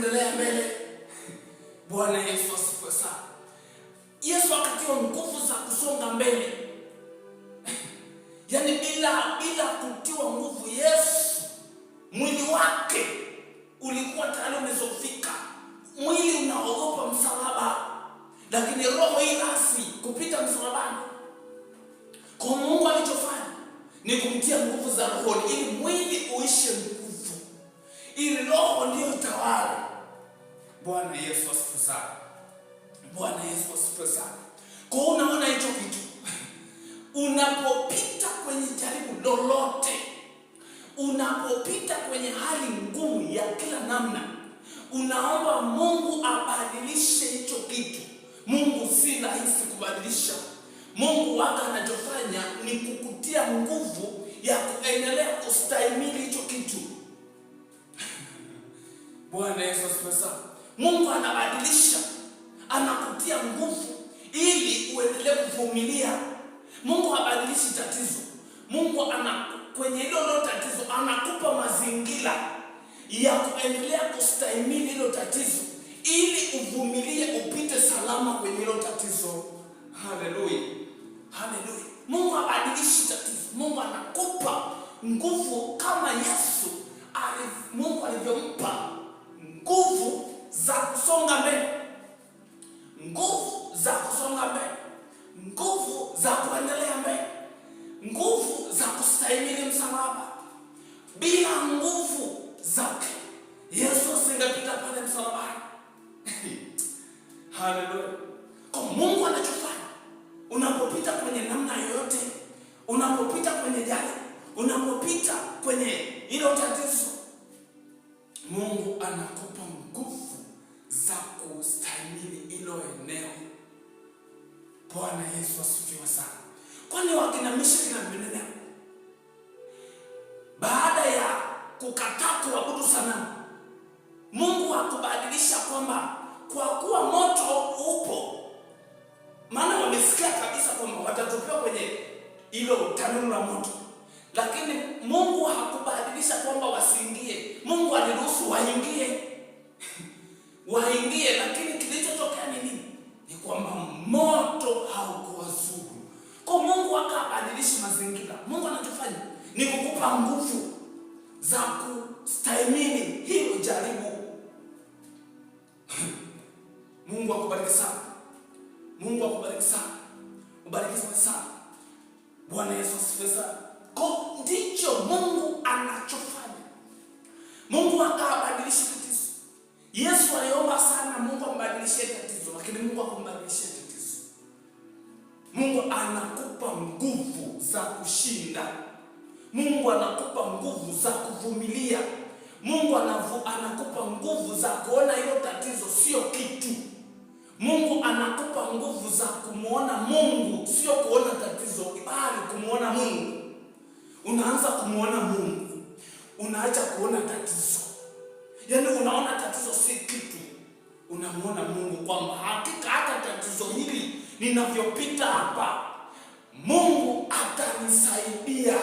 kuendelea mbele. Bwana Yesu asifiwe sana. Yesu akatiwa nguvu za kusonga mbele, yaani bila kutiwa nguvu Yesu, mwili wake ulikuwa tayari umezofika. Mwili unaogopa msalaba, lakini roho hii nasi kupita msalabani. Kwa Mungu alichofanya ni kumtia nguvu za rohoni, ili mwili uishe nguvu, ili roho ndiyo itawale. Bwana Yesu asifiwe sana. Bwana Yesu asifiwe sana. Kwa hiyo unaona hicho kitu, unapopita kwenye jaribu lolote, unapopita kwenye hali ngumu ya kila namna, unaomba Mungu abadilishe hicho kitu. Mungu si rahisi kubadilisha. Mungu wake anachofanya ni kukutia nguvu ya kuendelea kustahimili hicho kitu. Bwana Yesu asifiwe sana. Mungu anabadilisha, anakutia nguvu ili uendelee kuvumilia. Mungu habadilishi tatizo. Mungu ana kwenye hilo hilo tatizo anakupa mazingira ya kuendelea kustahimili hilo tatizo ili uvumilie, upite salama kwenye hilo tatizo. Haleluya, haleluya. Mungu habadilishi tatizo. Mungu anakupa nguvu kama Yesu Mungu alivyompa nguvu za kusonga mbele, nguvu za kusonga mbele, nguvu za kuendelea mbele, nguvu za kustahimili msalaba. Bila nguvu zake Yesu asingepita pale msalabani. Haleluya! Kwa Mungu anachofanya, unapopita kwenye namna yoyote, unapopita kwenye jaribu, unapopita kwenye hilo tatizo, Mungu anakupa nguvu za kustahimili hilo eneo. Bwana Yesu asifiwe sana. Kwani wakina Meshaki na Abednego baada ya kukataa kuabudu sanamu, Mungu hakubadilisha kwamba kwa kuwa moto upo, maana wamesikia kabisa kwamba watatupiwa kwenye hilo tanuru la moto, lakini Mungu hakubadilisha kwamba wasiingie. Mungu aliruhusu waingie waingie, lakini kilichotokea ni nini? Ni kwamba moto haukuwazuru. Kwa Mungu akabadilisha mazingira. Mungu anachofanya ni kukupa nguvu za kustahimili hilo jaribu. Mungu akubariki sana. Mungu akubariki sana. Ubariki sana. Bwana Yesu asifiwe sana. Kwa ndicho Mungu anachofanya. Mungu akabadilisha tatizo. Yesu aliomba sana Mungu ambadilishie tatizo, lakini Mungu hakumbadilishia tatizo. Mungu anakupa nguvu za kushinda. Mungu anakupa nguvu za kuvumilia. Mungu anakupa nguvu za kuona hilo tatizo sio kitu. Mungu anakupa nguvu za kumwona Mungu, sio kuona tatizo, bali kumwona Mungu. Unaanza kumwona Mungu, unaacha kuona tatizo. Yaani unaona tatizo si kitu, unamwona Mungu kwamba hakika hata tatizo hili ninavyopita hapa, Mungu atanisaidia.